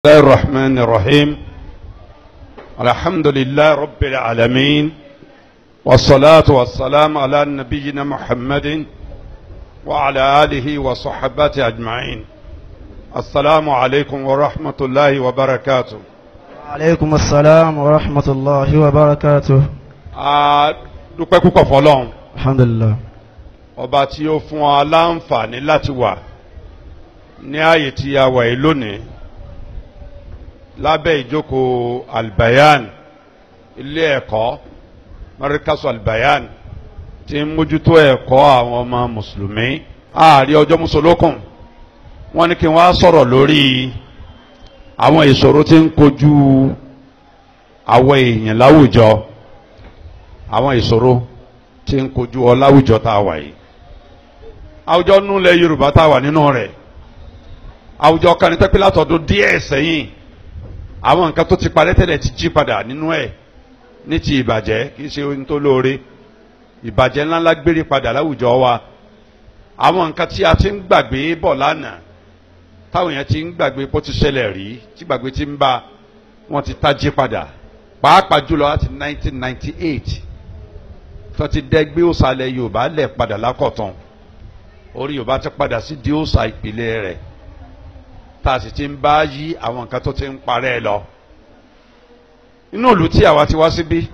الله الرحمن الرحيم الحمد لله رب العالمين والصلاة والسلام على نبينا محمد وعلى آله وصحبته أجمعين السلام عليكم ورحمة الله وبركاته. وعليكم السلام ورحمة الله وبركاته. A dúpẹ́ púpọ̀ fọ́lọ́run. Alhamdulillah. Ọba tí ó fún wa láǹfààní láti wà ní ààyè tí a wà yìí lónìí lábẹ́ ìjókòó Albayan, ilé ẹ̀kọ́ Markazu Albayan tí ń mójútó ẹ̀kọ́ àwọn ọmọ mùsùlùmí. Ààrí ọjọ́ mùsùlùkùn wọ́n ní kí wọ́n á sọ̀rọ̀ lórí àwọn ìṣòro tí ń kojú àwọn èèyàn láwùjọ, àwọn ìṣòro tí ń kojú ọ láwùjọ tá a wà yìí. Àwùjọ nulẹ̀ Yorùbá tá a wà nínú rẹ̀, àwùjọ kan ní tẹ́pẹ́ látọ̀dún díẹ̀ sẹ́yìn, àwọn nǹkan tó ti parẹ́ tẹ́lẹ̀ ti jí padà nínú ẹ̀ ní ti ìbàjẹ́, kì í ṣe ohun tó lóore, ìbàjẹ́ ńláńlá gbére padà láwùjọ wa. Àwọn nǹkan tí a ti ń gbàgbé bọ̀ lánàá, táwọn èèyàn ti ń gbàgbé bó ti ṣẹlẹ̀ rí, tí gbàgbé ti ń bá wọn ti tají padà, pàápàá jùlọ láti 1998 tó ti dẹ́gbé òsàlẹ̀ Yorùbá lẹ̀ padà lákọ̀tàn. Orí Yorùbá ti padà sí di òòṣà ìpìlẹ̀ rẹ̀, tá a sì ti ń bá yí àwọn nǹkan tó ti ń parẹ́ lọ. Inú ìlú tí àwa ti wá síbí,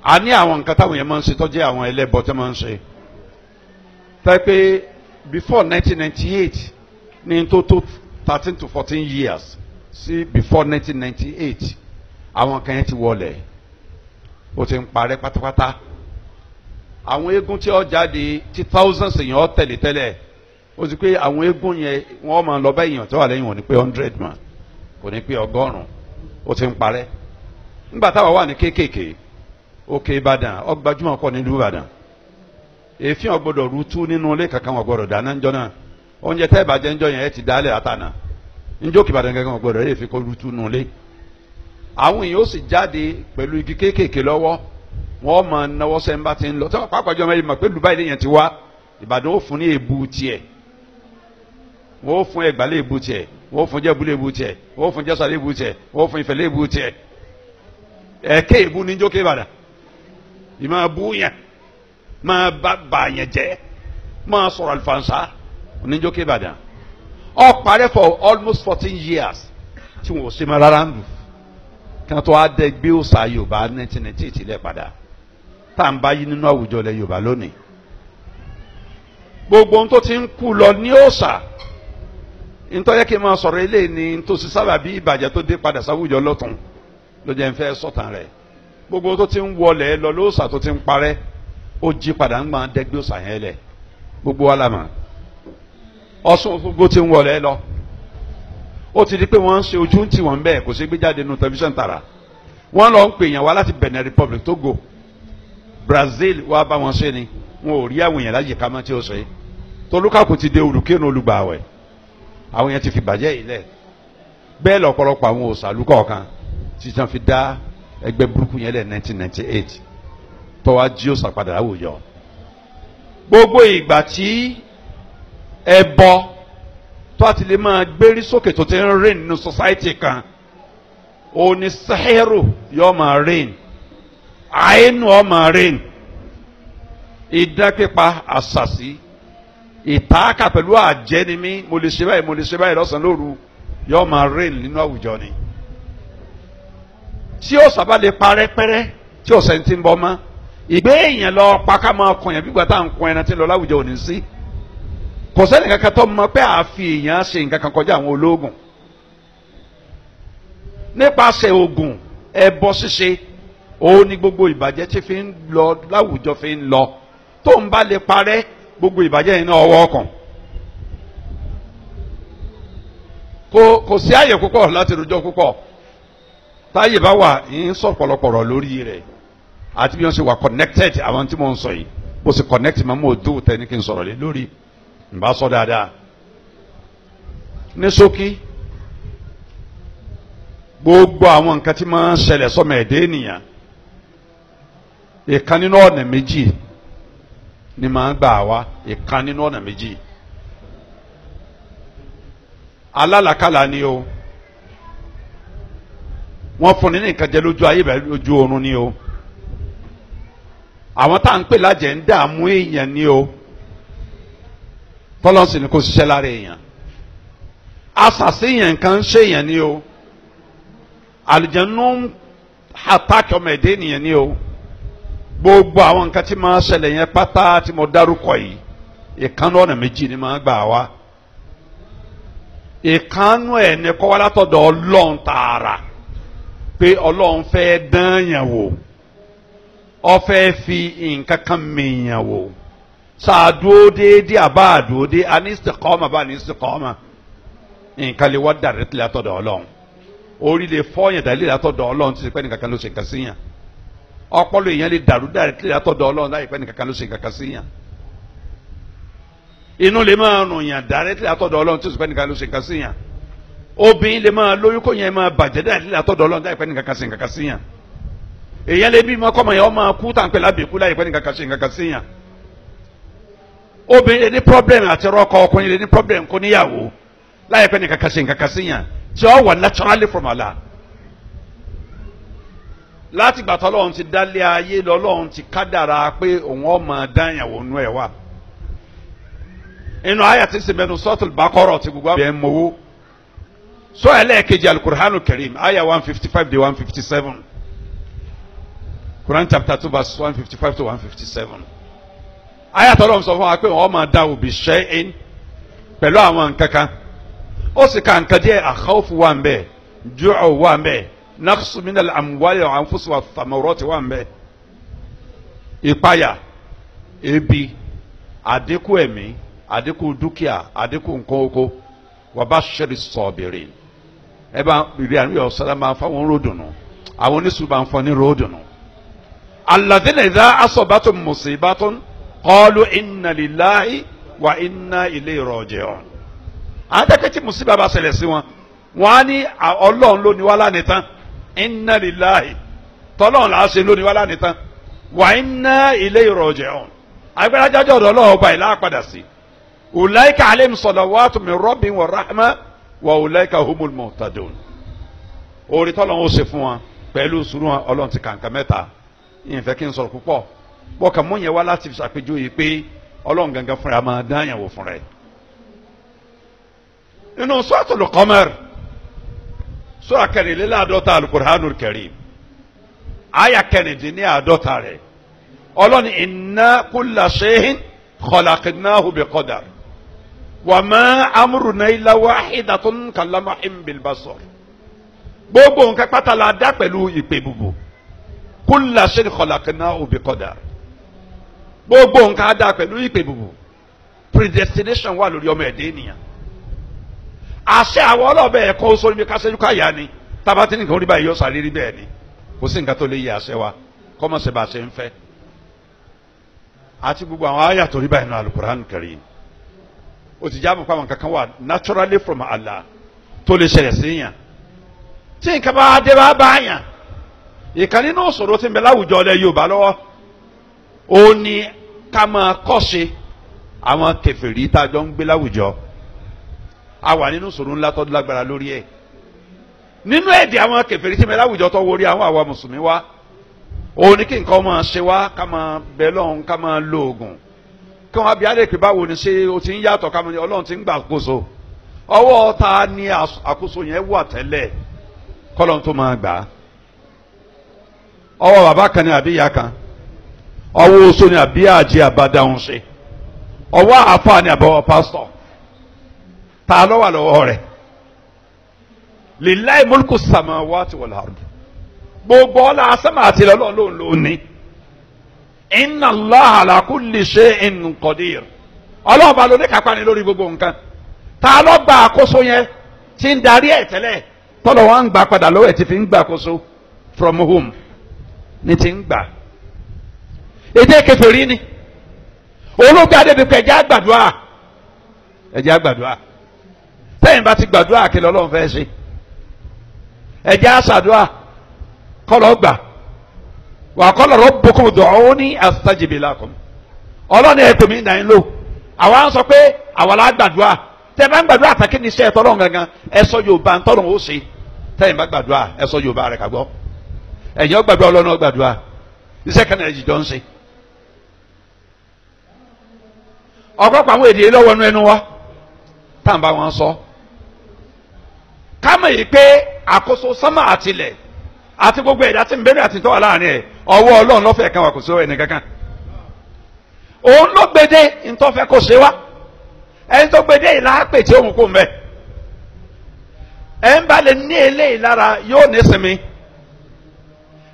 a ní àwọn nǹkan táwọn yẹn máa ń ṣe tó jẹ́ àwọn ẹlẹ́bọ tó máa ń ṣe. Tẹ́ pé before 1998 ní tó tó 13 to 14 years sí before 1998, àwọn kan yẹn ti wọlẹ̀, ó ti ń parẹ́ pátápátá. Àwọn eégún tí ó jáde tí thousands èèyàn ó tẹ̀lé tẹ́lẹ̀, ó ti pé àwọn eégún yẹn wọ́n máa lọ bá èèyàn tó wà lẹ́yìn wọn ní pé 100 mọ̀, kò ní pé 100, ó ti ń parẹ́. Nígbà táwa wà ní kéékèèké, Òkè Ìbàdàn ó gbajúmọ̀ kọ́ nílùú Ìbàdàn, èéfín ọgbọ́dọ̀ rútú nínú ilé kankan, wọn gbọ́dọ̀ dáná ńjọ́ náà. Oúnjẹ tẹ́ ìbàjẹ́ ńjọ́ yẹn ẹ ti dálẹ̀ látànà ńjọ́ Òkè Ìbàdàn kankan wọn gbọ́dọ̀ èéfín kó rútú nínú ilé. Àwọn èèyàn ó sì jáde pẹ̀lú igi kéékèèké lọ́wọ́, wọ́n máa náwó sẹ́ńbà ti ń lọ. Tọ́wọ́ pàápàá jọ mẹ́rin mọ̀ pé Dubai lèèyàn ti wá, Ìbàdàn ó fún ní èébú tiẹ̀, wọ́n ó fún Ẹ̀gbá léèbú tiẹ̀, wọ́n ó fún Jẹ̀bú léèbú tiẹ̀, wọ́n ó fún Jẹ́sà léèbú tiẹ̀, wọ́n ó fún Ifẹ̀ léèbú tiẹ̀. Ẹ̀kẹ́ èébú ní jókè Ìbàdàn, ìmọ̀ bú yẹn, máa bá bà yẹn jẹ́, máa sọ̀rọ̀ àlùfànṣá ní jókè Ìbàdàn. Ó parẹ́ for almost 14 years tí wọ́n ò ṣe máa rárá ń lù kí wọ́n tó wá dẹ gbé òòṣà Yorùbá 1998 lẹ̀ padà, tá à ń bá yí nínú àwùjọ ilẹ̀ Yorùbá lónìí. Gbogbo ohun tó ti ń kú lọ ní òòṣà, ntọ́ yẹ kí n máa sọ̀rọ̀ eléyìí ni tó ṣe sábà bí ìbàjẹ́ tó dé padà sáwùjọ lọ́tún ló jẹ́ n fẹ́ sọ̀tàn rẹ̀. Gbogbo ohun tó ti ń wọlé lọ lóòṣà tó ti ń parẹ́, ó jí padà ń gbọ́n dẹ́gbẹ́ òòṣà yẹn lẹ̀. Gbogbo wa la mọ̀ Ọ̀ṣun Òṣogbo ti ń wọlé lọ, ó ti di pé wọ́n ń ṣe ojú tí wọ́n ń bẹ́ẹ̀ kò sí gbé jáde nínú tẹlifíṣàn tààrà. Wọ́n lọ ń pè yàn wá láti Benin Republic, Togo, Brazil wá bá wọn ṣe ni, wọn ò rí àwọn èèyàn láyè ká mọ́ tí ó ṣe. Tolúkàkù ti dé olùkírun olùgbàwẹ̀, àwọn èèyàn ti fi bàjẹ́ yìí lẹ̀. Bẹ́ẹ̀ lọ́pọ̀lọpọ̀ àwọn òṣàlù kọ̀ọ̀kan tí wọ́n fi dá ẹgbẹ́ burúkú yẹn lẹ̀ 1998 tó wá jí òòṣà padà láwùjọ. Gbogbo ìgbà tí ẹbọ tó àti lè máa gbérí sókè tó ti ń rìn nínú society kan, òní sẹ́hẹ́rù yóò máa rìn, àìnú ọ̀ máa rìn, idán pípa, àṣàṣì, ìtaaka pẹ̀lú àjẹnimí, mo lè ṣe báyìí, mo lè ṣe báyìí lọ́sàn-án lóru, yóò máa rìn nínú àwùjọ ni. Tí ó sábà lè parẹ́ pẹ́rẹ́ tí ọ̀sẹ̀ ti ń bọ́ mọ́, ìgbé èèyàn lọ pa ká máa kọ yẹn bí gbàtà ń kọ ẹran tí ń lọ láwùjọ òní sí. Kò sẹ́ni kankan tó mọ̀ pé àfi èèyàn ṣe nǹkan kan kọjá àwọn ológun. Nípasẹ̀ oògùn ẹbọ ṣíṣe, òun ni gbogbo ìbàjẹ́ tí fi ń lọ láwùjọ fi ń lọ. Tó ń bá lè parẹ́, gbogbo ìbàjẹ́ yìí náà ọwọ́ ọkàn. Kò sí àyè púpọ̀ láti rojọ́ púpọ̀. Táyè bá wà ń sọ pọ̀lọpọ̀rọ̀ lórí rẹ̀ àti bí wọ́n ṣe wà connected àwọn tí mo ń sọ yìí, bó ṣe connect mọ́ mo dùn tẹ́ ní kí n sọ̀rọ̀ lé lórí, n bá sọ dáadáa. Ní ṣókí, gbogbo àwọn nǹkan tí máa ń ṣẹlẹ̀ sọ́mọ ẹ̀dẹ́ ènìyàn, ìkan nínú ọ̀nà méjì ni máa ń gbà wá, ìkan nínú ọ̀nà méjì. Alálàkàlà ni o, wọ́n fún ni ní nǹkan jẹ lójú ayé bẹ́ẹ̀ lójú oorun ni o, àwọn tá à ń pè lájẹ̀ ń dààmú èèyàn ni o, tọ́lọ́sì ni kò ṣiṣẹ́ lára èèyàn, asàsíyàn kan ń ṣèyàn ni o, àlùjànnú ń àtàkì ọmọ ẹ̀dẹ́ ènìyàn ni o. Gbogbo àwọn nǹkan tí máa ṣẹlẹ̀ yẹn pátá tí mo dárúkọ yìí, ìkànnì ọ̀nà méjì ni máa gbà wá. Ìkànnì ẹ̀ ní kọ́ wá látọ̀dọ̀ Ọlọ́run tààrà, pé Ọlọ́run fẹ́ dán yàn wò, ó fẹ́ fi nǹkan kan mìíyàn wò, sàdúró déédéé àbá àdúró dé, a ní istiqama bá ní istiqama, nǹkan lè wá directly látọ̀dọ̀ Ọlọ́run. Orí lè fọyàn dàlí látọ̀dọ̀ Ọlọ́run tí pẹ́ nìkankan ló ṣe nǹkan síyàn. Ọpọlọ èèyàn lè dàrú dàlí látọ̀dọ̀ Ọlọ́run láì pẹ́ nìkankan ló ṣe nǹkan síyàn. Inú lè máa rùn yàn dàrẹ́tì látọ̀dọ̀ Ọlọ́run tí pẹ́ nìkankan ló ṣe nǹkan síyàn. Obìnrin lè máa lóyún kó yẹn máa bàjẹ́ dàrẹ́tì látọ̀dọ̀ Ọlọ́run láì pẹ́ nìkankan ṣe nǹkan síyàn. Èèyàn lè bímọ kọ́mọ yẹn ọmọ kú tàǹpẹ̀ lábẹ́kú láì pẹ́ nìkankan ṣe nǹkan síyàn. Obìnrin lè ní problem àti rọ́kọ, ọkùnrin lè ní problem kó níyàwó láì pẹ́ nìkankan ṣe nǹkan síyàn, tí ó wà naturally from Allah. Láti gbà tọ́lọ́run ti dálé ayé lọ́lọ́run ti kádàrá pé òun ọmọ dáyàwó nú ẹ̀ wà. Inú àyà tí sì mẹ́nu Suratul Baqara ti gbogbo àwọn ẹ̀ mọ́wó. Sọ ẹlẹ́ẹ̀kejì Al-Qur'anu Karim àyà 155 dé 157. Quran chapter 2 verse 155 to 157. Àyà tọ́lọ́run sọ fún wa pé òun ọmọ dá òbí ṣẹ́yìn pẹ̀lú àwọn nǹkan kan. Ó sì ka nǹkan díẹ̀, àkọ́fù wà ń bẹ̀, jùọ̀ wà ń bẹ̀, naqsu minal amwali wal anfusi wa thamarati wà ń bẹ̀. Ìpayà, ebi, àdínkù ẹ̀mí, àdínkù dúkìá, àdínkù nǹkan oko, wa bashiri sabirin. Ẹ bá ìrìn àríyá ọ̀sán máa fáwọn ròdùnú, àwọn oníṣòwò máa ń fọ ní ròdùnú. Alladhina idha asabathum musibatun qalu inna lillahi wa inna ilayhi raji'un. Àdàkẹ́ tí mùsíbà bá ṣẹlẹ̀ sí wọn, wọn á ní Ọlọ́run ló ní wá lánìí tán, inna lillahi, tọ́lọ́run là á ṣe ló ní wá lánìí tán, wa inna ilayhi raji'un. Agbẹ́rájájọ́ ọ̀dọ̀ Ọlọ́run ọba ìlà padà sí. Ulaika alayhim salawatu min rabbihim wa rahma wa ulaika humul muhtadun. Orí tọ́lọ́run ó ṣe fún wọn pẹ̀lú sùúrù wọn, Ọlọ́run ti kàǹkà mẹ́ta. Ìfẹ́ kí n sọ̀rọ̀ púpọ̀, bọ́kà mú yẹn wá láti ṣàpèjúwe pé Ọlọ́run gangan fúnra máa dáyàwó fúnra ẹ̀. Inú Suratul Qamar, sura 54 Al-Qur'anul Karim, àyà 46 rẹ̀, Ọlọ́ni inna kulla shay'in khalaqnahu biqadar wa ma amruna illa wahidatun kalamhin bil basar. Gbogbo nǹkan pátá la dá pẹ̀lú ìpè bùbù. Kulla shay'in khalaqnahu biqadar, gbogbo nǹkan á dá pẹ̀lú ìpè bùbù. Predestination wà lórí ọmọ ẹ̀dẹ́ ènìyàn. Àṣẹ àwọn ọlọ́ọ̀bẹ ẹ̀kọ́ sórí mi kásẹ́jú káyà ni tába tí nìkan rí báyìí yóò sáré rí bẹ́ẹ̀ ni, kò sí nǹkan tó lè yẹ àṣẹ wa kọ́mọ̀sẹ̀ bá a ṣe ń fẹ́. Àti gbogbo àwọn àyà tó rí báyìí nínú Al-Qur'an Karim, ó ti jáàmù pé àwọn kankan wà naturally from Allah tó lè ṣẹlẹ̀ sí yàn. Tí nǹkan bá dé bá bá yàn, ìkan nínú ìṣòro tí ń bẹ láwùjọ ilẹ̀ Yorùbá lọ́wọ́, ó ní ká máa kọ́ṣe àwọn kèfèrí tá a jọ ń gbé láwùjọ. A wà nínú ìṣòro ńlá tó lágbára lórí ẹ̀. Nínú èdè àwọn kèfèrí tí mi láwùjọ tó wọrí àwọn àwa mùsùlùmí wa, òun ní kí nǹkan máa ṣe wá, ká máa bẹ lọ́hùn, ká máa lo oògùn, kí wọ́n bí alẹ́ pé báwo ni ṣé o ti ń yàtọ̀, ká máa ní Ọlọ́run ti ń gbà àkóso. Ọwọ́ ta ni àkóso yẹn wà tẹ́lẹ̀ kọ́lọ́n tó máa gbà á? Ọwọ́ bàbá kan ni àbí ìyá kan? Ọwọ́ oṣó ni àbí àjẹ́ àbádáhùn ṣe? Ọwọ́ àáfàá ni àbọ̀wọ̀ pásítọ̀? Ta ló wà lọ́wọ́ rẹ̀? Lillahi mulku samawati wal ard, gbogbo ọlá asẹ́mà àti Ọlọ́run ló ń lò ní. Inna Allaha ala kulli shay'in qadir, Ọlọ́run bá lóní kápá ni lórí gbogbo nǹkan. Ta ló gba àkóso yẹn tí ń darí ẹ̀ tẹ́lẹ̀, tọ́lọ̀ wọn ń gbà padà lọ́wọ́ ẹ̀ tí fi ń gbà àkóso? From whom ni ti ń gbà? Èdè kèfèrí ni olóògbé adébíkọ. Ẹ̀jẹ̀ àgbàdua, ẹ̀jẹ̀ àgbàdua. Tẹ́yìn bá ti gbàdúrà kí lọ́lọ́run fẹ́ ṣe? Ẹ̀jẹ̀ àṣàdúrà kọ́lọ́ gbà. Wà kọ́lọ́ rabbukum ud'uni astajib lakum. Ọlọ́ni ẹ̀ pè mí náà ń lò. Àwa ń sọ pé àwa la gbàdúrà, Tẹ́ bá ń gbàdúrà tán kí ni iṣẹ́ tọ́lọ́run gangan? Ẹ sọ Yorùbá ntọ́lọ́run ó ṣe. Tẹ́yìn bá gbàdúrà ẹ sọ Yorùbá rẹ̀ ká gbọ́. Ẹ̀yin ó gbàdúrà, Ọlọ́run ó gbàdúrà. Iṣẹ́ kan náà jìjọ ń ṣe. Ọ̀pọ̀lọpọ̀ àwọn èdè lọ́wọ́ inú ẹnu wa tá à ń bá wọn sọ. Ká mọ̀ yìí pé àkóso sánmà àtilẹ̀ àti gbogbo ẹ̀dá tí ń bẹ̀rẹ̀ àti tọ́wà láàrin ẹ̀ ọwọ́ Ọlọ́run lọ́fẹ̀ẹ́ kan wà, kò sí ẹnì kankan. Òun ló gbede ntọ́fẹ́ kó ṣe wá. Ẹni tó gbede yìí láàpè tí òun kò mẹ́. Ẹ̀ ń bá lè ní eléyìí lára yóò ní sinmi.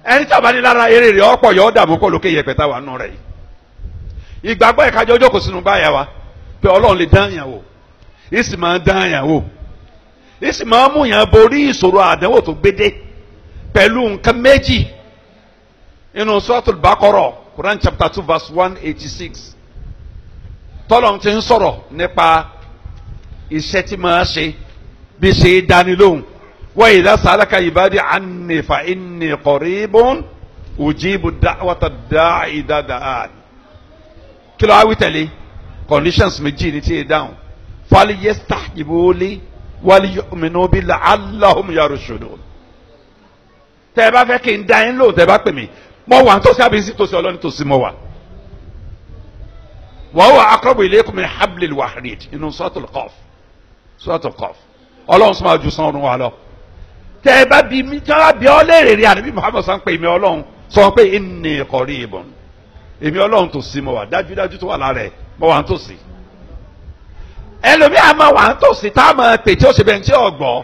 Ẹni tí a bá ní lára eré rẹ̀ ọ̀pọ̀ yóò dààmú kó lókè yẹpẹ̀ táwa nù rẹ̀ yìí. Ìgbàgbọ́ ìkájọ́ ọjọ́ kò sínú báyà wa pé Ọlọ́run lè dán yàn wò, ìsì máa dán yàn wò, ìsì máa mú yàn borí ìṣòro àdánwò tó gbédé pẹ̀lú nǹkan méjì inú Suratul Baqarah, Quran chapter 2 verse 186. Tọ́lọ́run ti ń sọ̀rọ̀ nípa iṣẹ́ tí máa ṣe bí ṣe é dání lóhùn. Wa idha sa'alaka ibadi anni fa inni qaribun ujibu da'wata da'i idha da'an. Kí ló wá wí tẹ̀lé? Conditions méjì ní tí ì dáhùn. Falyastajibu li waliyu'minu bi la'allahum yarshudun. Tẹ́ ẹ bá fẹ́ kí n dá yín lóhùn, tẹ́ ẹ bá pè mí, mo wà nítòsí àbí sí tòsí Ọlọ́run tòsí mo wà. Wa huwa aqrabu ilaykum min hablil warid inú Suratul Qaf. Suratul Qaf. Ọlọ́run sọ máa ju san ọdún wa lọ. Tẹ́ ẹ bá bí mi, tí wọ́n bá bí ọ léèrè rí ànábì Muhammad sọ pé èmi Ọlọ́run sọ pé inni qaribun. Èmi Ọlọ́run tòsí mo wà, dájúdájú tó wà lára ẹ̀ mo wà nítòsí. Ẹlòmíì àmọ́ wà nítòsí tá a máa pè tí ó ṣe bẹ́ẹ̀ tí ò gbọ́.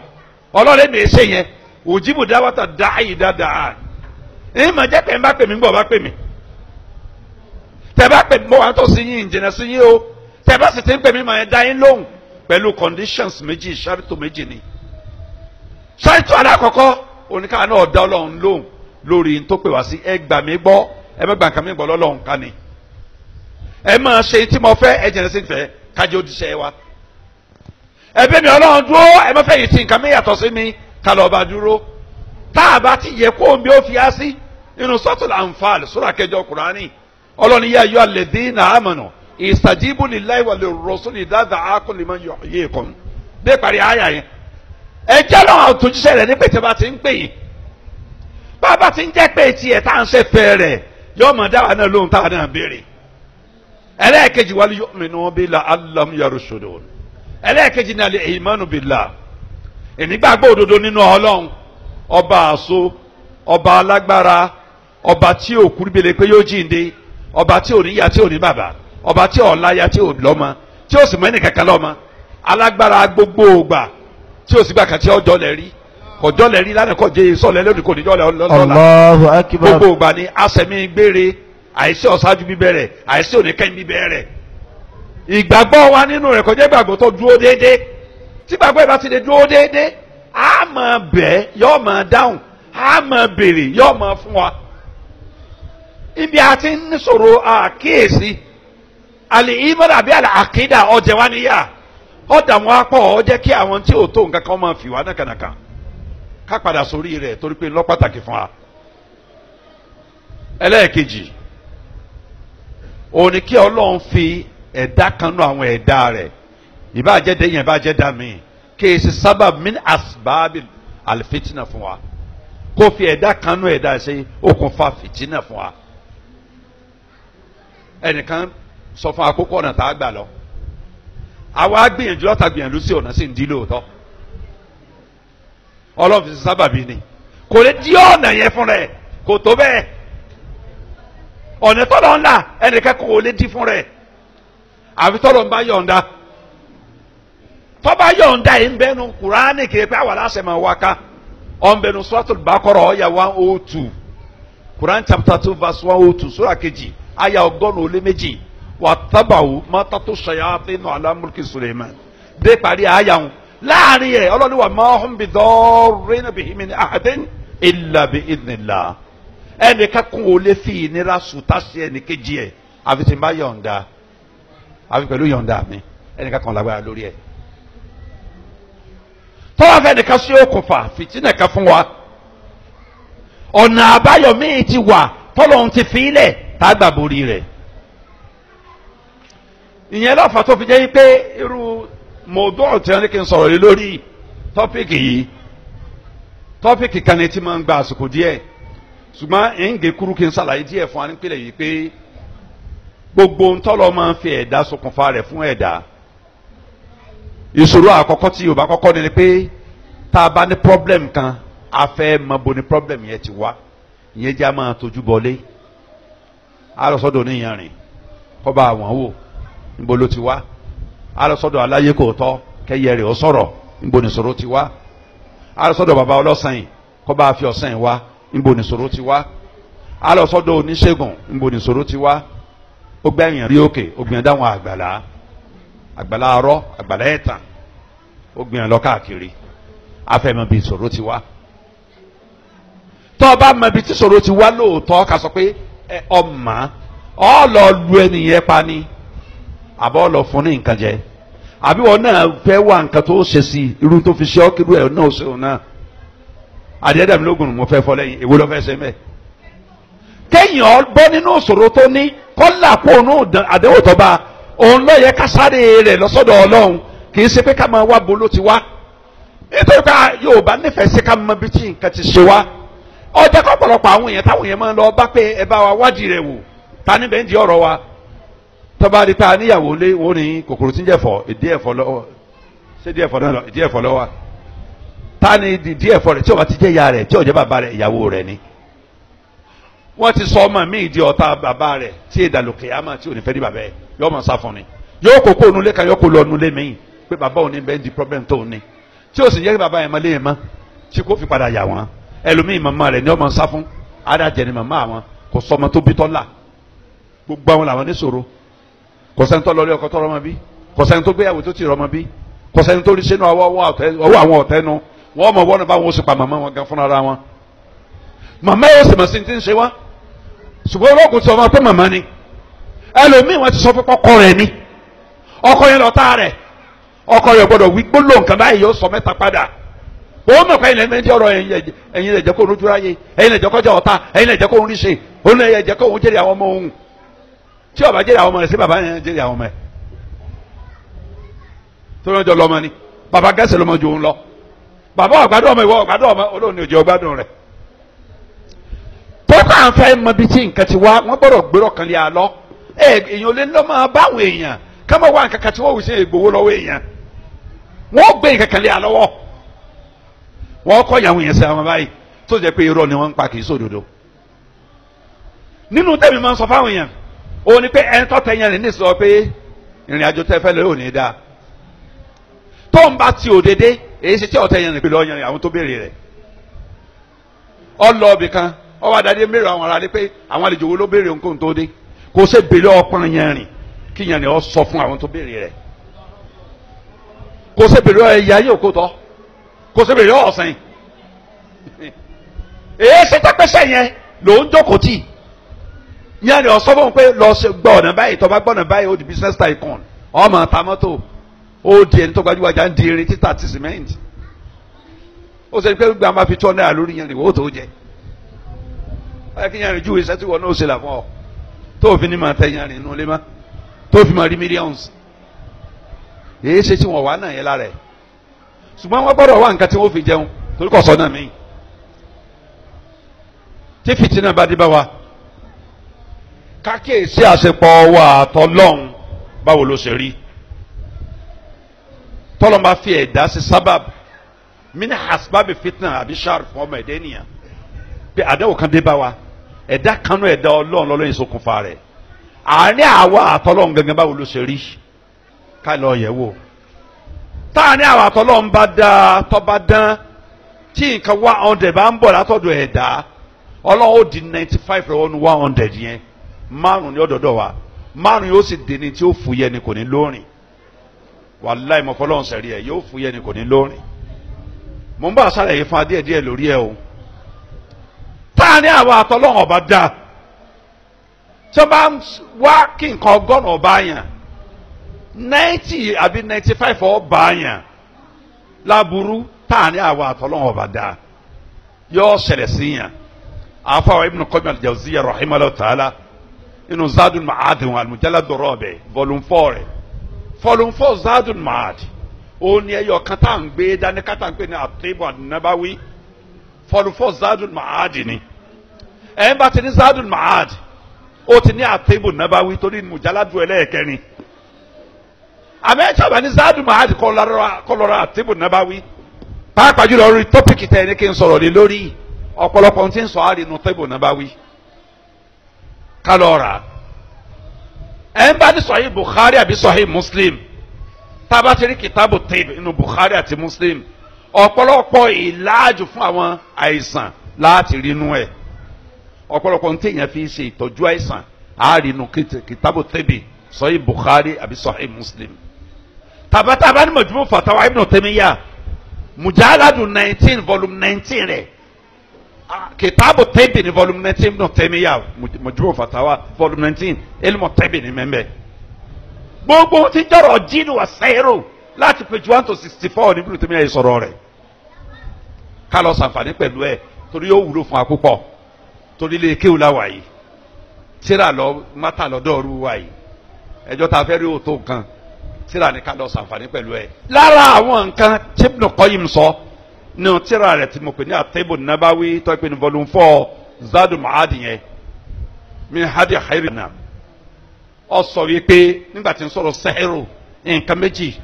Ọlọ́run èmi ṣe yẹn. Ujibu da'wata da'i idha da'an. Èyí mà jẹ́ pé ń bá pè mí ń bọ̀ bá pè mí. Tẹ́ bá pè mí mo wà nítòsí yín, ìjìnà sí yín o. Tẹ́ bá sì ti ń pè mí mà dá yín lóhùn pẹ̀lú conditions méjì, ṣáàtò méjì ni. Ṣáàtò alákọ̀ọ́kọ́ oníkà náà dá Ọlọ́run lóhùn lórí n tó pè wá sí. Ẹ gbà mí gbọ́, ẹ má gbà nǹkan mi gbọ́ lọ́lọ́run ká ni. Ẹ máa ṣe tí mo fẹ́, ẹ jìnnà sí fẹ́ kájọ òdìṣẹ́ wa. Ẹ bẹ́ mi Ọlọ́run dúró, ẹ má fẹ́ yìí tí nǹkan mi yàtọ̀ sí mi ká lọ́ọ́ bá dúró. Tá a bá ti yẹ kó omi ó fi á sí nínú Suratul Anfal, sura kẹjọ Kùránì. Ọlọ́run yá ayọ́ alladhina amanu istajibu lillahi wa lirrasuli idha da'akum liman yuhyikum. Dé parí àyà yẹn. Ẹ jẹ́ lọ́wọ́ àtúnṣe rẹ̀ ní pété bá ti ń pè yín. Bàbá ti ń jẹ́ pé tiẹ̀ tá à ń ṣe fẹ́ rẹ̀ yóò mọ̀ dáwà náà lóhun táwa náà béèrè. Ẹlẹ́ẹ̀kejì wal yu'minu bi la'allahum yarshudun. Ẹlẹ́ẹ̀kejì ní al-imanu billah. Ìnígbàgbọ́ òdodo nínú Ọlọ́run, ọba àṣọ, ọba alágbára, ọba tí ò kú bíi pé yóò jíǹde, ọba tí ò ní ìyá tí ò ní bàbá, ọba tí ò láya tí ò lọ́mọ, tí ò sì mọ ẹnìkankan lọ́mọ, alágbára gbogbo ògbà tí ò sì gbà kan tí ọjọ́ lẹ̀ rí, kọjọ́ lẹ̀ rí lánàá, kọjẹ́ sọ̀lẹ̀ lónìí, kò ní jọ́ lẹ̀ lọ́la. Allahu akbar. Gbogbo ògbà ni àṣẹmí gbére, àìsí ọ̀ṣáájú bíbẹ̀rẹ̀, àìsí òníkẹ́yìn bíbẹ̀rẹ̀. Ìgbàgbọ́ wa nínú rẹ̀ kọjá ìgbàgbọ́ tó dúró déédéé. Tí gbàgbọ́ ìbá ti lè dúró déédéé, á máa bẹ̀ yóò máa dáhùn, á máa béèrè yóò máa fún wa. Ibi àti níṣòro àkíyèsí àlè ìmọ̀ràn àbí àlè àkídà ọ̀jẹ̀ wa níyà ọ̀dà wọn apọ̀ ọ jẹ́ kí àwọn tí ò tó nǹkan kan máa fi wá nàkànàkà ká padà sórí rẹ̀ torí pé lọ́ pàtàkì fún wa. Ẹlẹ́ẹ̀kejì òun ni kí Ọlọ́run fi ẹ̀dá kan nú àwọn ẹ̀dá rẹ̀, ìbáàjẹ́ dẹ́yìn ìbáàjẹ́ dá mi, kí èsì sábà min asbábì àlìfìtínà fún wa, kó fi ẹ̀dá kan nú ẹ̀dá ṣe okùnfà fìtínà fún wa. Ẹnìkan sọ fún akókò ọ̀nà tá a gbà lọ, àwa gbìyànjú lọ́ta gbìyànjú sí ọ̀nà sì ń di lóòótọ́. Ọlọ́run fi sábàbí ni, kò lè di ọ̀nà yẹn fún rẹ̀, kò tó bẹ́ẹ̀. Ọ̀nà tọ́lọ̀ ńlá ẹnìkan kò lè di fún rẹ̀, àfi tọ́lọ̀ ń bá yọ̀ǹda. Tọ́ba yọ̀ǹda yìí ń bẹ́nu Kùránì kiri pé àwọn aláṣẹ máa wá ká ọ̀n bẹ́nu Suratul Baqara ọ̀yà 102, Quran chapter 2 verse 102, sura kejì àyà 102, wà tábàwò mọ́tàtó ṣayatinu ala mulki Suleiman. Dé parí àyà wọn láàrin yẹ Ọlọ́ni wà ma hum bidarrina bihi min ahadin illa bi idhnillah. Ẹnìkan kún ó lè fi ìnira sùtá sí ẹnìkejì ẹ̀ àfi tí n bá yọ̀ǹda, àfi pẹ̀lú yọ̀ǹda mi, ẹnìkan kan lágbára lórí ẹ̀. Tọ́wọ́ fẹ́ nìkan sí okùnfà fìtínà kan fún wa, ọ̀nà àbáyọ míì ti wà tọ́lọ́hún ti fi ilẹ̀ tá a gbà borí rẹ̀. Ìyẹn lọ́fà tó fi jẹ́ pé irú Mọ̀ọ́dọ́ tí wọ́n ní kí n sọ̀rọ̀ lé lórí tọ́pìkì yìí, tọ́pìkì kan ní tí máa ń gba àsìkò díẹ̀, ṣùgbọ́n ẹ̀ ń gé kúrú kí n ṣàlàyé díẹ̀ fún wa nípìnlẹ̀ yìí pé gbogbo ntọ́lọ́ máa ń fi ẹ̀dá ṣokùnfà rẹ̀ fún ẹ̀dá. Ìṣòro àkọ́kọ́ tí Yorùbá kọ́kọ́ ní ni pé tá a bá ní problem kan, a fẹ́ mọ bo ni problem yẹn ti wá. Ìyẹn jẹ́ a máa tójú bọlé, a lọ sọ́dọ̀ oníyanrìn kọ́ bá àwọn wò níbo ló ti wá, a lọ sọ́dọ̀ aláyé kò tọ́ kẹ́yẹ rẹ̀ ó sọ̀rọ̀ níbo nìṣòro ti wá, a lọ sọ́dọ̀ bàbá ọlọ́sàn yìí kọ́ bá fi ọ̀sán yìí wá níbo nìṣòro ti wá, a lọ sọ́dọ̀ oníṣègùn níbo nìṣòro ti wá. Ó gbẹ̀yìn rí òkè, ó gbìyànjú àwọn àgbàlá, àgbàlá arọ́, àgbàlá ẹ̀tàn, ó gbìyànjú lọ káàkiri, afẹ́mọ̀ bí ìṣòro ti wá. Tọ́ ọ bá mọ ibi tí ìṣòro ti wá lóòótọ́, ká sọ pé ọmọ ọ lọ lu ẹnìyẹn pa ni, àbọ̀ lọ fún ní nǹkan jẹ, àbí wọn náà fẹ́ wá nǹkan tó ṣe sí irú tó fi ṣe ọ́ kírú ẹ̀ náà ṣe òun náà. Àdìẹ́dàmílógún mo fẹ́ fọ́ lẹ́yìn, èwo ló fẹ́ ṣe mẹ́? Kéèyàn bọ́ nínú ìṣòro tó ní, kọ́là kó òun àdéhùn tó bá òun ló yẹ ká sáré rẹ̀ lọ́sọ́dọ̀ Ọlọ́run, kì í ṣe pé ká máa wá bo ló ti wá. Nítorí pé Yorùbá nífẹ̀ẹ́ sí ká mọ ibi tí nǹkan ti ṣe wá. Ọjọ́ kọ́pọ̀lọpọ̀ àwọn èèyàn táwọn èèyàn máa ń lọ bá pé ẹ bá wa wádìí rẹ̀ wò, ta níbẹ̀ ń di ọ̀rọ̀ wa. Tọ́ba rí ta níyàwó lé wọ́n ní kòkòrò tí ń jẹ̀fọ́, ìdí ẹ̀fọ́ lọ́wọ́, ṣé ìdí ẹ̀fọ́ náà lọ, ìdí ẹ̀fọ́ lọ́wọ́. Ta ni ìdí ẹ̀fọ́ rẹ̀ tí ó bá ti jẹ́ ìyá rẹ̀, tí ó jẹ́ bàbá rẹ̀, ìyàwó rẹ̀ ni. Wọ́n ti sọ ọmọ mi di ọ̀tá bàbá rẹ̀ tí èdàlùkè àmà tí ò ní fẹ́ di bàbá ẹ̀, yóò mọ̀ sá fún ni. Yóò kó kó nulẹ̀ kan, yóò kó lọ nulẹ̀ mi pé bàbá òní bẹ́ẹ̀ di problem tó ní, tí ó sì yẹ kí bàbá yẹn mọ léyìn mọ́, tí kò fi padà yà wọ́n. Ẹlòmíì màmá rẹ̀ ni ọmọ sá fún, adájẹ́ ni màmá àwọn, kò sọmọ tó bí tọ́lá, gbogbo àwọn làwọn níṣòro. Kò sẹ́ni tó lọ rí ọkọ tó rọmọ bí, kò sẹ́ni tó gbéyàwó tó ti rọmọ bí, kò sẹ́ni tó rí sínú ọwọ́ àwọn ọ̀tẹ́ nu, wọ́n mọ̀ wọ́n báwọn ó sì pa màmá wọn gan fúnra wọn. Màmá yóò sì mọ̀ sí ti ń ṣe wọ́n, ṣùgbọ́n ológun ti ọmọ pé màmá ni. Ẹlòmíì wọn ti sọ fún ọkọ rẹ̀ ni, ọkọ yẹn lọ́tá rẹ̀, ọkọ rẹ̀ gbọ́dọ̀ wí gbólóhùn nǹkan báyìí, yóò sọ mẹ́ta padà. Òun mọ̀ pé ẹ̀yin lẹ́mẹ̀ẹ́dì ọ̀rọ̀ ẹ̀yin lè jẹ́ kó rojú ráyè, ẹ̀yin lè jẹ́ kó jẹ́ ọ̀tá, ẹ̀yin lè jẹ́ kó rí ṣe, òun lè jẹ́ kó òun jèrè àwọn ọmọ òun. Tí ó bá jèrè àwọn ọmọ rẹ̀ sí bàbá yẹn jèrè àwọn ọmọ ẹ̀ tó lọ́jọ́ lọ́mọ ni, bàbá gẹ̀ẹ́sì lọ́mọ ju òun lọ, bàbá ọ̀gbádùn ọmọ, ìwọ ọ̀gbádùn ọmọ, olóhùn ni òjò ọ̀gbádùn rẹ̀. Tọ́ka à ń fẹ́ mọ ibi tí nǹkan ti wá, wọ́n gbọ́dọ̀ gbérò kan lé alọ́. Èèyàn lè lọ́ máa báwọn èèyàn ká máa wá nǹkan kan tí wọ́n wù sí ìgbowó lọ́wọ́ èèyàn, wọ́n gbé nǹkan kan lé alọ́wọ́, wọ́n kọ́ ìyàwó yẹn sí àwọn báyìí tó jẹ́ pé irọ́ ni wọ́n ń pa, kì í sòdodo. Nínú tẹ́mi máa ń sọ fáwọn èèyàn, òun ni pé ẹni tó tẹ̀yàn rẹ̀ ní sọ pé ìrìn àjò tẹ́ fẹ́ lọ yóò ní dáa, tó ń bá ti òdede èyí ṣe tí ọ̀tẹ̀ yẹn rìn pé lọ́ọ́ yẹn àwọn tó béèrè rẹ̀ ọlọ́ọ̀bì kan ọwọ́ adadé mérò àwọn ará rẹ pé àwọn àlejò wo ló béèrè ohunkóhun tó dé, kò ṣe béèrè ọpọ́n yẹn rìn kí yẹn rìn ọ sọ fún àwọn tó béèrè rẹ̀, kò ṣe béèrè ẹ̀yà yóò kó tọ́, kò ṣe béèrè ọ̀sìn. Èyí ṣe tẹ́pẹ́sẹ̀ yẹn ló ń jókòó tì yẹn rìn ọ sọ fún un pé lọ ṣe gbọ́ ọ̀nà báyìí, tó bá gbọ́ ọ̀nà báyìí ó di business tycoon, ọmọ ta mọ́tò, ó di ẹni tó gbajúgbajà ń di irin títà ti cement, ó ṣe pé gbàgbà máa fi tó náírà lórí yẹn rìn wọ́n tó jẹ. Báyìí kí yẹn rìn júwe iṣẹ́ tí wọ́n náà ṣe là fún ọ, tó fi ní máa tẹ yẹn rìn inú ilé má, tó fi máa rí millions. Èyí ṣe tí wọ́n wà náà yẹn lára ẹ̀, ṣùgbọ́n wọ́n gbọ́dọ̀ wá nǹkan tí wọ́n fi jẹun torí kò sọ náà mí. Tí fìtínà bá dé bá wa, kákíyèsí àṣepọ̀ wa àtọlọ́hun báwo ló ṣe rí. Tọ́lọ́ máa fi ẹ̀dá sí sábàbí mini hasbabi fitna àbí sar fún ọmọ ẹ̀dá ènìyàn pé àdéhùn kan dé bá wa, ẹ̀dá kanú ẹ̀dá Ọlọ́run lọ́lọ́yìn ṣokùnfà rẹ̀. Àárín àwa àtọlọ́hun gangan báwo ló ṣe rí, ká lọ yẹ̀ wò. Táàrin àwa àtọlọ́hun bá dá tọ́ba dán, tí nǹkan 100 bá ń bọ̀ látọ̀dọ̀ ẹ̀dá, Ọlọ́run ó di 95 rẹ̀ wọnú 100 yẹn, márùn ní ọ̀dọ̀dọ̀ wa, márùn yóò sì dé ní tí ó fúyẹ́ ni kò ní lóòrìn. Wàláì mọ̀fọ́lọ́hun sẹ̀rí ẹ̀, yóò fúyẹ́ ni kò ní lóòrìn. Mo ń bá àṣàlàyé fún adíẹ̀ díẹ̀ lórí ẹ o. Táàrin àwọn àtọlọ́hun ọba dá, tí wọ́n bá ń wá kí nǹkan 100 ọba yàn, 90 àbí 95 ọba yàn láburú, táàrin àwọn àtọlọ́hun ọba dá yóò ṣẹlẹ̀ sí yàn. Àfàwọn Ibn Qayyim al-Jawziyya rahimahullah ta'ala inú Zadul Ma'ad wọn al-Mujallad ar-Rabi' volume 4 rẹ̀, volume 4 Zadul Ma'ad, Ó ní ẹyọ kan tá à ń gbé dání kátà ń pè ní àtẹ́bù ànábáwí fọlùfọ́ Zadul Ma'ad ni. Ẹ̀ ń bá ti ní Zadul Ma'ad, ó ti ní àtẹ́bù nábáwí torí mùjáládù ẹlẹ́ẹ̀kẹrin. Àmọ́ ẹ̀ ní Zadul Ma'ad kọ́ lọ́ra àtẹ́bù nábáwí. Pàápàá jùlọ orí tọ́pìkì tẹ̀ ní kí n sọ̀rọ̀ lé lórí ọ̀pọ̀lọpọ̀ ohun tí ń sọ àrínú tẹ́bù nábáwí. Ká lọ rà á. Ẹ̀ ń bá ní Sahih Bukhari àbí Sahih Muslim, tába ti rí kìtàbù tib inú Bukhari àti Muslim, ọ̀pọ̀lọpọ̀ ìlàjù fún àwọn àìsàn láti rínú ẹ̀. Ọ̀pọ̀lọpọ̀ ní téèyàn fi ṣe ìtọ́jú àìsàn àárínú kìtàbù tibi Sahih Bukhari àbí Sahih Muslim. Tàbátàbá ní Majmu' Fatawa Ibn Taymiyyah mujaladu 19 volume 19 rẹ̀, kìtàbù tibi ní volume 19 Ibn Taymiyyah Majmu' Fatawa volume 19 ilmu tibi ní mẹ́mbẹ́. Gbogbo tí jọrọ jíìnì wà sẹ́rò láti page 1 to 64 ní Ibn Taymiyyah yìí sọ̀rọ̀ rẹ̀. Ká lọ sàǹfààní pẹ̀lú ẹ̀ torí yóò wúlò fún akúpọ̀, torí lè kéwù láwà yìí, tíra lọ mátà lọ́dọ̀ọ́rù wà yìí, ẹjọ́ ta fẹ́ rí òótọ́ nǹkan, tíra ní ká lọ sàǹfààní pẹ̀lú ẹ̀. Lára àwọn nǹkan tí Ibn Qayyim sọ ní tíra rẹ̀ tí mo pè ní At-Tibbun Nabawi tó pè ní volume 4 Zadul Ma'ad yẹn, min hadi khairina, ó sọ wípé nígbà tí ń sọ̀rọ̀ sẹ́hìrò nǹkan méjì,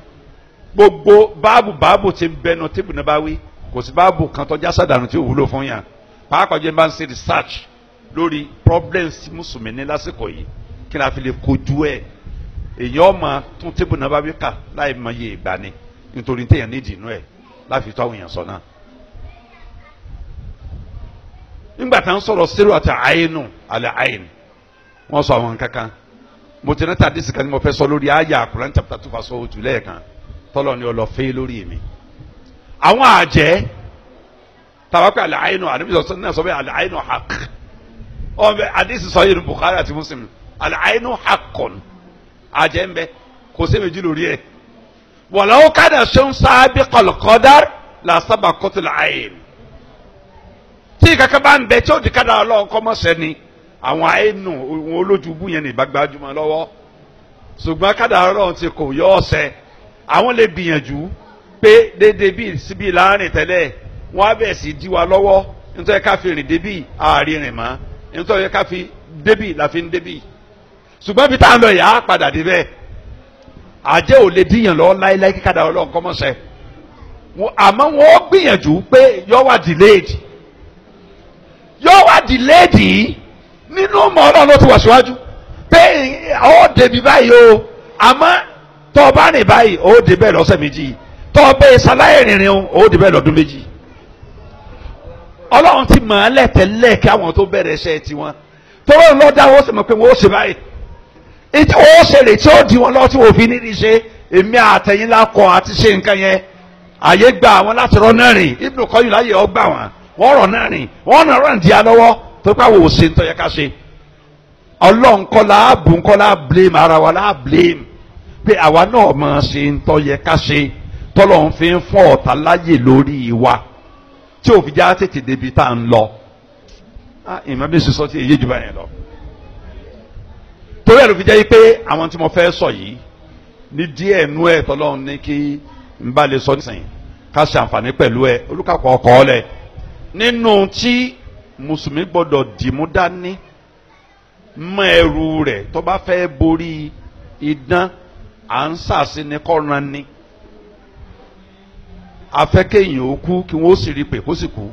gbogbo báàbù báàbù tí ń bẹnu Tibbun Nabawi, kò sí báàbù kan tó jásá dànù tí ò wúlò fún yàn. Pàápàá jẹ́ bá ń ṣe research lórí problems tí mùsùlùmí ní lásìkò yìí, kí ni a fi lè kojú ẹ̀. Èyàn ọmọ tún Tibbun Nabawi kà láì mọ iye ìgbà ni, nítorí téèyàn nídìí inú ẹ̀ láfi tó àwọn èèyàn sọ náà. Nígbà tá ń sọ̀rọ̀ sírò àti àyínú àlẹ́ àyín, wọ́n sọ àwọn kankan. Mo ti rántí àdìsí kan tí mo fẹ́ sọ lórí àyà Quran chapter 2 verse 2 lẹ́ẹ̀kan, tọ́lọ̀ ni ọlọ́fẹ́ lórí mi. Àwọn àjẹ́ tàbá pé àlàáyínú àdìsí náà sọ pé àlàáyínú haq, ọ̀bẹ àdìsí sọ yìí ní Bukhari àti Muslim, àlàáyínú haqqun, àjẹ́ ń bẹ kò sí méjì lórí ẹ̀. Walau kana shay'un sabiqal qadar la sabaqatil ayn. Tí kankan bá ń bẹ tí ó di kádàrá Ọlọ́run kọ́ mọ́ sẹ́ni, àwọn àìnù òun olójúbú yẹn ní ìbágbájúmọ́ lọ́wọ́, ṣùgbọ́n kádàrá Ọlọ́run ti kò yọ ọ̀sẹ̀. Àwọn lè gbìyànjú pé déédéé bíi síbi láàrin tẹ́lẹ̀, wọ́n á bẹ̀ sí dí wa lọ́wọ́, nítorí ká fi rìn débì àárín rìn mọ́, nítorí ká fi débì la fi ń débì, ṣùgbọ́n bí tá à ń lọ yà á padà débẹ̀. Àjẹ́ ò lè díyàn lọ láéláé kí kádàrá Ọlọ́run kọ́ mọ́sẹ̀, àmọ́ wọ́n gbìyànjú pé yọ wá delayed, yọ wá delayed yìí nínú ọmọ Ọlọ́run ló ti wà síwájú pé ó débi báyìí o, àmọ́ tọ́ ọ bá rìn báyìí ó débẹ̀ lọ́sẹ̀ méjì, tọ́ ọ bẹ́ẹ̀ ṣaláyè rìnrìn o ó débẹ̀ lọ́dún méjì. Ọlọ́run ti mọ̀ ọ́n lẹ́tẹ̀lẹ́ kí àwọn tó bẹ̀rẹ̀ iṣẹ́ tiwọn, tọ́lọ́ ló dá wọ́n sì mọ̀ pé wọ́n ó ṣe báyìí, ètò ó ṣẹlẹ̀ tí ó di wọn lọ́wọ́ tí wọ́n fi nídìí ṣe. Èmi àtẹ̀yìn lakọ àti ṣe nǹkan yẹn, àyè gba àwọn láti rọ náà rìn. Ibn Qayyim láyè ọgbà wọn, wọ́n rọ̀ náà rìn, wọ́n náà rọ̀ ní alọ́wọ́ tó pé àwọn òsè ń tọ́ yẹ ká ṣe. Ọlọ́run kọ́ la bùn kọ́ la blame ara wa la blame pé àwa náà máa ṣe ń tọ́ yẹ ká ṣe, tọ́lọ́run fi ń fún ọ̀tá láyè lórí wa tí òfin já tètè débi tá à ń lọ. Ìmọ̀ bí sísọ tí èyí jù báyẹn lọ. Torí ẹ̀ ló fi jẹ́ pé àwọn tí mo fẹ́ sọ yìí ní díẹ̀ nú ẹ̀ tọ́lọ́run ní kí n bá lè sọ nísìnyí ká ṣe àǹfààní pẹ̀lú ẹ̀ olùkàkọ́ ọkọ̀ ọ̀lẹ̀ nínú tí mùsùlùmí gbọ́dọ̀ dìmú dání mọ ẹrù rẹ̀ tó bá fẹ́ borí idán à ń sàṣì ní kọ́ran ni. Afẹ́kẹ́yìn ó kú kí wọ́n ó sì rí pé kó sì kú.